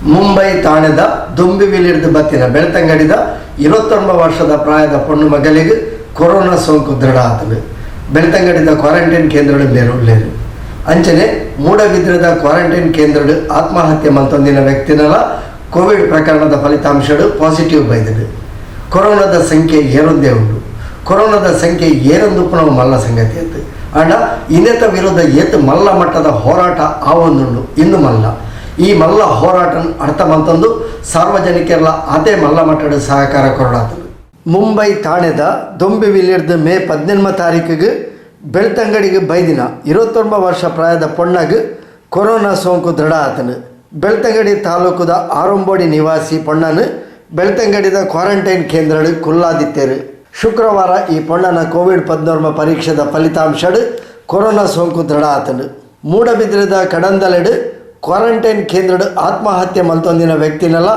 Mumbai ಥಾಣೆದ ದೊಂಬಿವಿಲಿಡ್ದು ಬತ್ತಿನ ಬೆಳ್ತಂಗಡಿದ 29 ವರ್ಷದ ಪ್ರಾಯದ ಪೊಣ್ಣು ಮಗಲಿಗೆ ಕೊರೋನಾ ಸೋಂಕು ದೃಢ ಆತನು. ಬೆಳ್ತಂಗಡಿದ ಕ್ವಾರಂಟೈನ್ ಕೇಂದ್ರಡು ಬೇರುಳ್ಳೇರು. ಅಂಚನೆ ಮೂಡಬಿದ್ರದ ಕ್ವಾರಂಟೈನ್ ಕೇಂದ್ರಡು ಆತ್ಮಹತ್ಯೆ ಮಲ್ತೊಂದಿನ ವ್ಯಕ್ತಿನಲ ಕೋವಿಡ್ ಪ್ರಕರಣದ ಫಲಿತಾಂಶಡು ಪಾಸಿಟಿವ್ ಬೈದಡು. ಕೊರೋನಾದ ಸಂಖ್ಯೆ ಏರೊಂದೇ ಉಂಡು. ಕೊರೋನಾದ ಸಂಖ್ಯೆ ಏರೊಂದುಪ್ಪುನವು ಮಲ್ಲ ಸಂಗತಿ ಅತ್ತು. ಆಂಡ ಇಂದೆತ ವಿರುದ್ಧ ಏತ್ ಮಲ್ಲ ಮಟ್ಟದ ಹೋರಾಟ ಆವೊಂದುಂಡು ಇಂದು ಮಲ್ಲ. ಈ ಮಲ್ಲ ಹೋರಾಟ ಅರ್ಥ ಮಂತಂದು ಸಾರ್ವಜನಿಕರೆಲ್ಲ ಅದೇ ಮಲ್ಲ ಮಟ್ಟದ ಸಹಕಾರ ಕೊರಡಾತನು. ಮುಂಬೈ ಥಾಣೆದ ದೊಂಬಿವಿಲಿರ್ದು ಮೇ 18 ತಾರೀಕಿಗೆ ಬೆಳ್ತಂಗಡಿಗೆ ಬೈದಿನ 29 ವರ್ಷ ಪ್ರಾಯದ ಪೊಣ್ಣಗ್ ಕೊರೋನಾ ಸೋಂಕು ದೃಢ ಆತನು. ಬೆಳ್ತಂಗಡಿ ತಾಲೂಕುದ ಆರಂಬೋಡಿ ನಿವಾಸಿ ಪೊಣ್ಣನು ಬೆಳ್ತಂಗಡಿದ ಕ್ವಾರಂಟೈನ್ ಕೇಂದ್ರಡು ಕುಲ್ಲಾದಿತ್ತೇರು. ಶುಕ್ರವಾರ ಈ ಪೊಣ್ಣನ ಕೋವಿಡ್ 19 ಪರೀಕ್ಷೆದ ಫಲಿತಾಂಶಡು ಕೊರೋನಾ ಸೋಂಕು ದೃಢ ಆತನು. ಮೂಡಬಿದ್ರದ ಕಡಂದಲೆಡು ಕ್ವಾರಂಟೈನ್ ಕೇಂದ್ರಡು ಆತ್ಮಹತ್ಯೆ ಮಲ್ತೊಂದಿನ ವ್ಯಕ್ತಿನಲ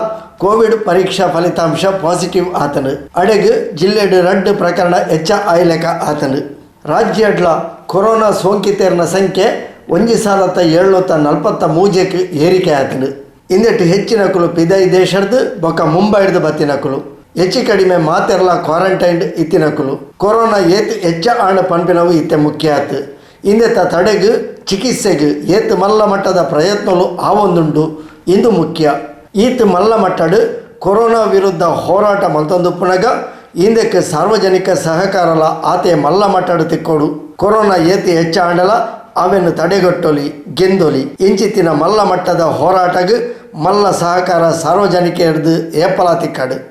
ಕೋವಿಡ್ ಪರೀಕ್ಷಾ ಫಲಿತಾಂಶ ಪಾಸಿಟಿವ್ ಆತನು. ಅಡೆಗ್ ಜಿಲ್ಲೆಡು ರಡ್ಡ್ ಪ್ರಕರಣ ಹೆಚ್ಚ ಆಯ್ಲೆಕ ಆತನು. ರಾಜ್ಯಡ್ಲ ಕೊರೋನಾ ಸೋಂಕಿತರನ ಸಂಖ್ಯೆ 1743ಕ್ಕೆ ಏರಿಕೆ ಆತನು. ಇಂದೆಟ್ಟು ಹೆಚ್ಚಿನಕುಲು ಪಿದೈ ದೇಶಡ್ದು ಬೊಕ್ಕ ಮುಂಬೈಡ್ದು ಬತ್ತಿನಕುಲು. ಹೆಚ್ಚು ಕಡಿಮೆ ಮಾತೆರ್ಲ ಕ್ವಾರಂಟೈನ್ ಇತ್ತಿನಕುಲು. ಕೊರೋನಾ ಏತ್ ಹೆಚ್ಚ ಆಣ ಪನ್ಪಿನವು ಇತ್ತೆ ಮುಖ್ಯ ಆತು. ಇಂದೆತ ತಡೆಗ್, ಚಿಕಿತ್ಸೆಗ್ ಏತ್ ಮಲ್ಲ ಮಟ್ಟದ ಪ್ರಯತ್ನಲು ಆವೊಂದುಂಡು ಇಂದು ಮುಖ್ಯ. ಈತ್ ಮಲ್ಲ ಮಟ್ಟಡು ಕೊರೋನಾ ವಿರುದ್ಧ ಹೋರಾಟ ಮಲ್ತೊಂದುಪ್ಪುನಗ ಇಂದಕ್ಕೆ ಸಾರ್ವಜನಿಕ ಸಹಕಾರಲ ಆತೆ ಮಲ್ಲ ಮಟ್ಟಡು ತಿಕ್ಕೋಡು. ಕೊರೋನಾ ಏತ್ ಹೆಚ್ಚ ಆಂಡಲ ಅವೆನ್ನು ತಡೆಗಟ್ಟೊಲಿ, ಗೆಂದೊಲಿ. ಇಂಚಿತ್ತಿನ ಮಲ್ಲ ಮಟ್ಟದ ಹೋರಾಟಗ್ ಮಲ್ಲ ಸಹಕಾರ ಸಾರ್ವಜನಿಕರ್ದು ಏಪಲ ತಿಕ್ಕಾಡು.